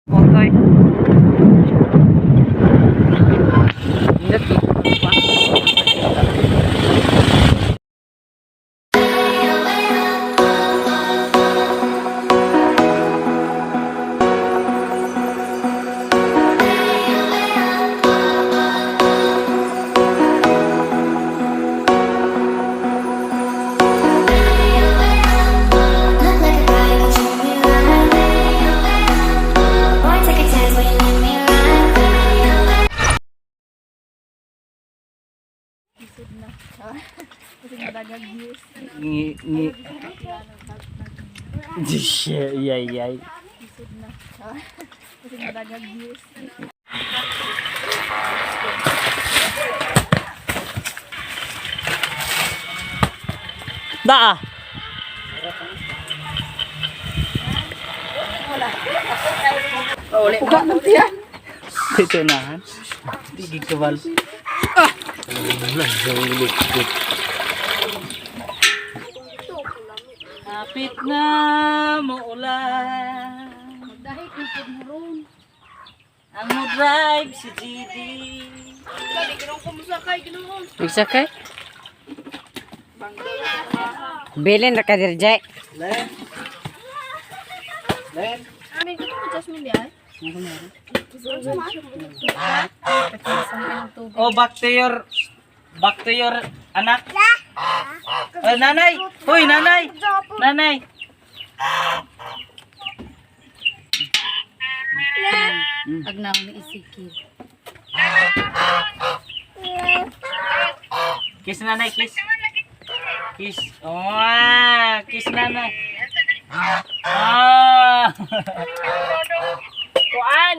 Otoy. Indot. Look like a guy, but you me right. Boy, take a chance when you let me ride. Ngi ngi. Iya iya. Daa. Uga ng tiyan. Dito na. Di gigabal. Ah. Kapit na muulan. Ang mo drive si GD. Magsakay? Bilin ra ka dirjay. Len. Len. Oh, back to your anak. Oh, nanay. Hoy, nanay. Nanay. Agnaw ni isikil. Kiss nanay, kiss. Kiss. Oh, ah, kiss nanay. Ah. Kuan.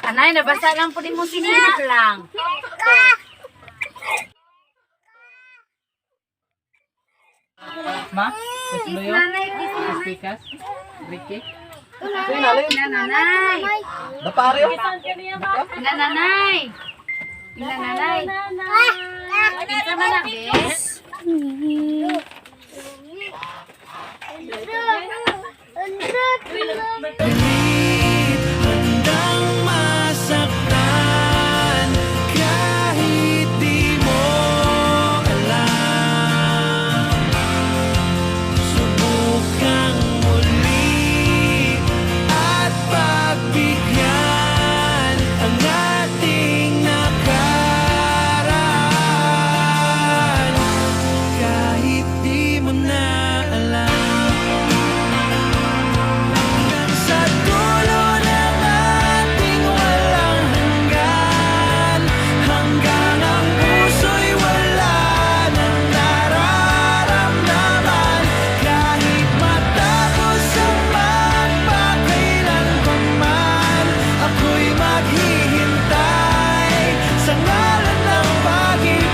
Anay, nabasa lang po din mo sinilip lang. Ma? Kiss mo yun? Nanay, kiss. Kiss pikas? Ricky? Nanay. Nananay. Nananay. Kinsa man na, bes? Handang masaktan kahit di mo alam. Subukang muli at pagbigyan ang ating nakaraan. Kahit di mo na alam. Hanggang sa dulo ng ating walang hanggan. Hanggang ang puso'y wala nang nararamdaman. Kahit matapos ang magpakailanman, ako'y maghihintay sa ngalan ng pag-ibig.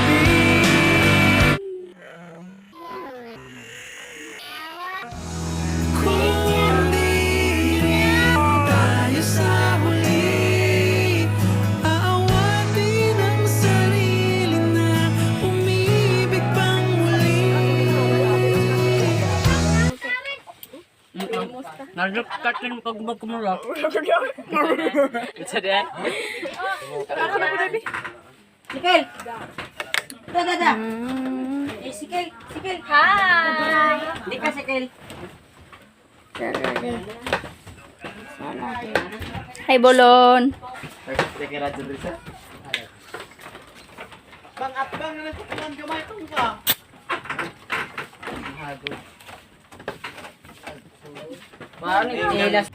Kung di rin tayo sa huli, aawatin ang sarili na umibig pang muli. Nalagkat pag magkumula. Isa din. Sikil. Da, da, da. Eh, sikil, sikil. Hi. Di ka, sikil. Hi, Bolon. Paano yung ilas?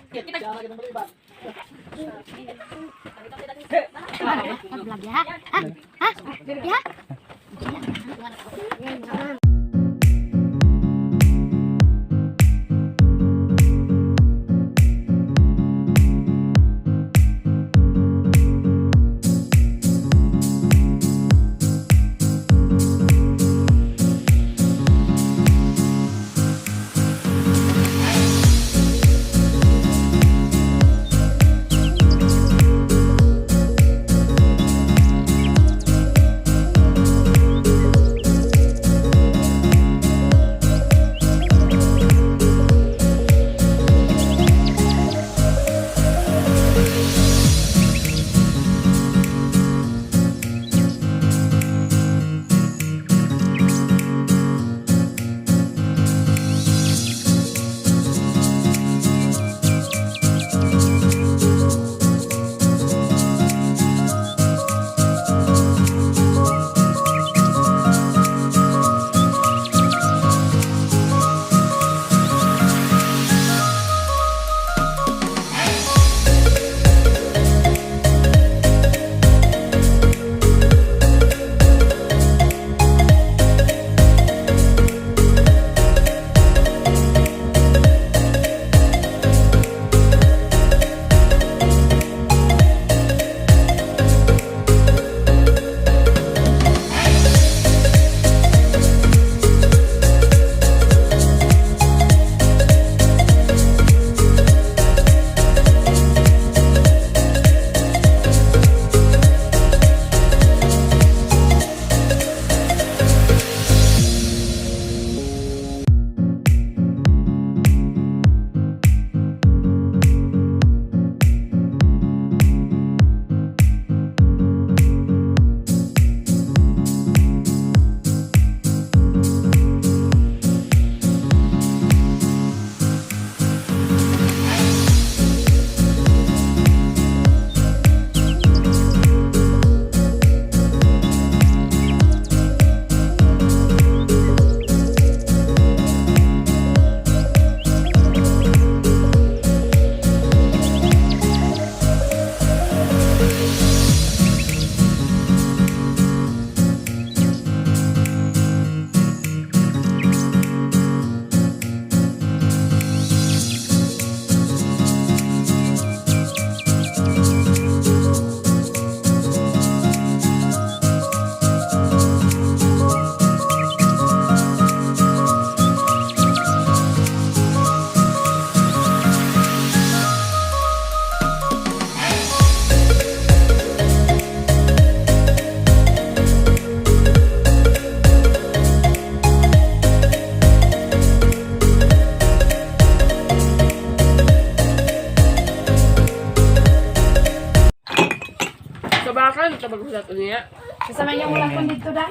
Kasama niyo wala kon dito da.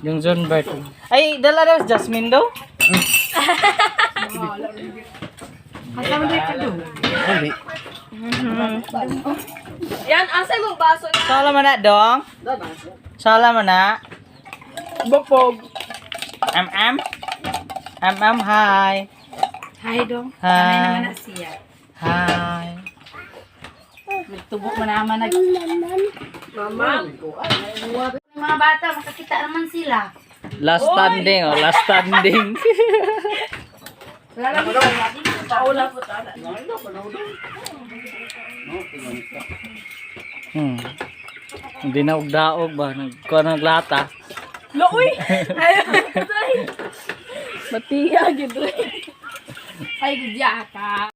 Yung Zone Bird. Ay, dala daw si Jasmine daw. Kasama dito do. Hindi. Yan, asa mong baso na? Sala man na, dong. Sala man na. Bopog. MM. MM, hi. Hi dong. Hi. Sanay naman na siya. Hi. Nagtubok man naman nag Mama. Mga bata makakita naman sila. Last standing, oh. Last standing. Wala lang dito. Paula po tala. Hindi na ugdaog ba? Nagkuha ng lata. Looy. Ay. Matiya gid. Ay gudya ka.